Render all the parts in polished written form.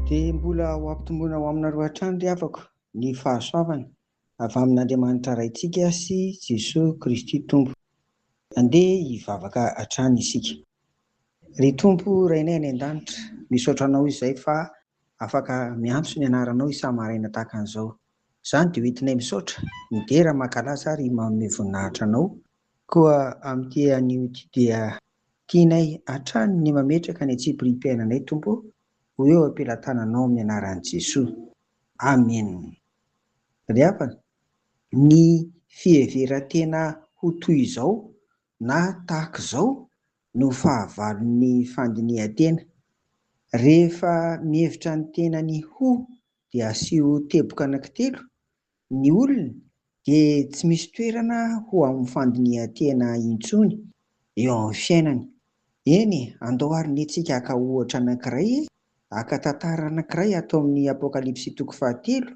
Dia mbola ho ampitomboina ho aminareo hatrany ry havako ny fahasoavana avy amin'Andriamanitra Raintsika sy Jesoa Kristy Tompo. Andeha hivavaka hatrany isika. Ry Tompo Rainay any an-danitra, misaotra Anao izay fa afaka miantso ny anaranao isa-maraina tahaka an'izao. Izany dia hoentinay misaotra, midera, mankalaza ary manome voninahitra Anao. Koa amin'ity anio ity dia tianay hatrany ny mametraka ny antsipiriam-piainanay Tompo ho eo am-pelatananao amin'ny anaran'i Jesoa. Amen. Ry havana, ny fiheveran-tena ho toy izao na tahaka izao no fahavalon'ny fandinihan-tena. Rehefa mihevitra ny tenany ho dia asio teboka anankitelo ny olona dia tsy misy toerana ho amin'ny fandinihan-tena intsony eo amin'ny fiainany. Eny e, andao ary anie tsika haka ohatra anankiray e, haka tantara anankiray ato amin'ny Apokalypsy toko fahatelo,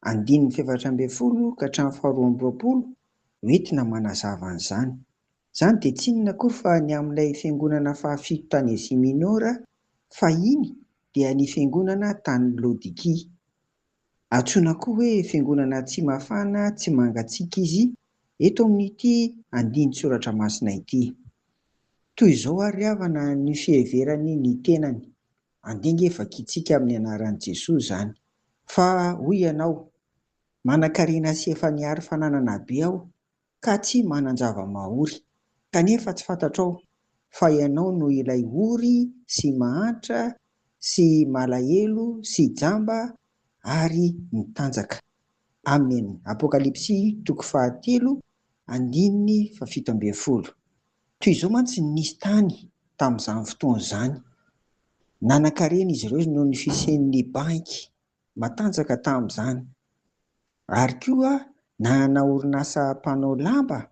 andininy fahefatra ambin'ny folo ka hatramin'ny faharoa amby roapolo, hoentina manazava an'izany. Izany dia tsy inona akory fa ny amin'ilay fiangonana fahafito tany Azia Minora fahiny dia ny fiangonana tany Laodikia. Antsoina koa hoe fiangonana tsy mafana tsy mangatsiaka izy eto amin'ity andinin-tsoratra masina ity. Toy izao ary havana ny fiheverany ny tenany. Andeha ange vakintsika amin'ny anaran'i Jesoa izany. Fa hoy ianao, Manan-karena sy efa nihary fananana be aho, ka tsy manan-java-mahory. Kanefa tsy fantatrao fa ianao no ilay ory sy mahantra sy malahelo sy jamba ary mitanjaka. Amen. Apokalypsy toko fahatelo andininy fahafito ambin'ny folo. Toy izao mantsy ny nisy tany tamin'izany fotoana izany. Nanan-karena izy ireo noho ny fisian'ny banky matanjaka tamin'izany. Ary koa nanana orinasa mpanao lamba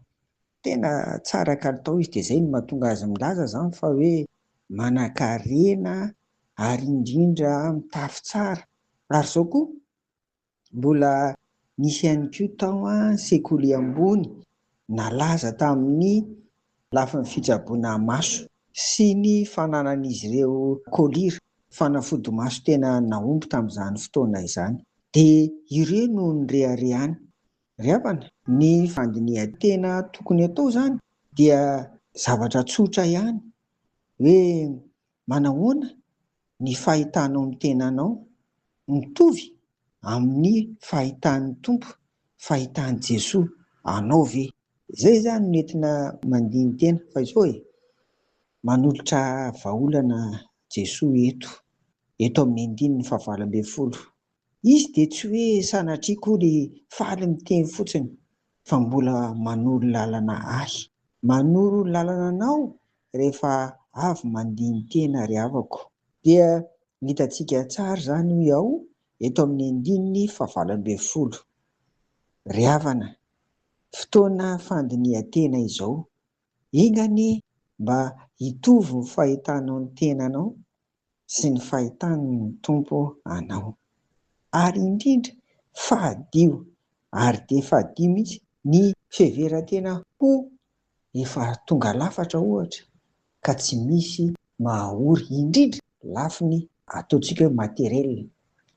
tena tsara kalitao izy dia izay no mahatonga azy milaza izany fa hoe manankarena ary indrindra mitafy tsara. Ary izao koa mbola nisy ihany koa tao sekoly ambony nalaza tamin'ny lafiny fitsaboana maso sy ny fananan'izy ireo collyre, fanafody maso tena nahomby tamin'izany fotoana izany. Dia ireo no nireharehany. Ry havana, ny fandinihan-tena tokony atao izany dia zavatra tsotra ihany hoe manahoana ny fahitanao ny tenanao mitovy amin'ny fahitan'ny Tompo, fahitan'i Jesoa anao ve? Izay izany no entina mandini-tena fa izao e, manolotra vahaolana Jesoa eto, eto amin'ny andininy fahavalo ambin'ny folo. Izy dia tsy hoe sanatria akory faly miteny fotsiny fa mbola manoro lalana ahy. Manoro lalana anao rehefa avy mandini-tena ry havako. Dia hitantsika tsara izany hoy aho eto amin'ny andininy fahavalo ambin'ny folo. Ry havana, fotoana fandinihan-tena izao. Enga anie mba hitovy ny fahitanao ny tenanao sy ny fahitan'ny Tompo anao. Ary indrindra, fadio, ary dia fadio mihitsy ny fiheveran-tena ho efa tonga lafatra ohatra ka tsy misy mahaory, indrindra lafiny ataontsika hoe materiel,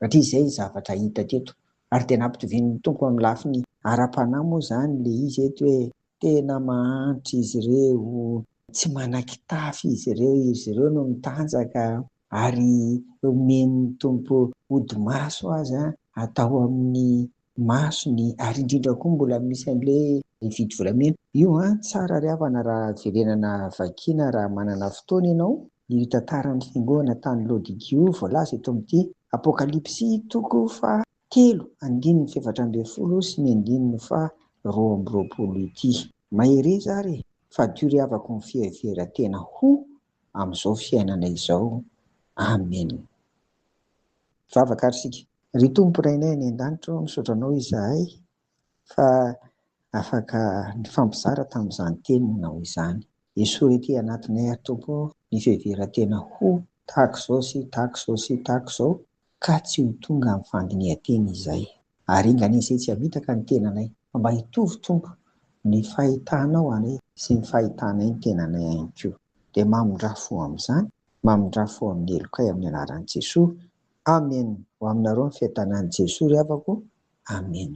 satria izay ny zavatra hita teto. Ary dia nampitovian'ny Tompo amin'ny lafiny ara-panahy moa izany ilay izy eto hoe tena mahantra izy ireo, tsy manan-kitafy izy ireo, izy ireo no mitanjaka ary omen'ny Tompo hodi-maso aza atao amin'ny masony ary indrindra koa mbola misy an'ilay mividy volamena. Io an, tsara ry havana raha verenana vakiana raha manana fotoana ianao, io tantaran'ny fiangonana tany Laodikia io voalaza eto amin'ity Apokalypsy toko faha telo andininy fahefatra ambin'ny folo sy ny andininy faha roa amby roapolo ity. Mahereza ary e! Fadio ry havako ny fiheveran-tena ho amin'izao fiainana izao. Amen. Vavaka ary isika. Ry Tompo Rainay any an-danitra ô, misaotra Anao izahay fa afaka nifampizara tamin'izany teninao izany. Esory ety anatinay ary Tompo ô ny fiheveran-tena ho tahaka izao sy tahaka izao sy tahaka izao ka tsy ho tonga amin'ny fandinihan-tena izay. Ary enga anie izay tsy hamitaka ny tenanay fa mba hitovy Tompo ny fahitanao anay sy ny fahitanay ny tenanay ihany koa. Dia mamindrà fo amin'izany, mamindrà fo amin'ny helokay amin'ny anaran'i Jesoa. Amen. Ho aminareo ny fiadanan'i Jesoa ry havako. Amen.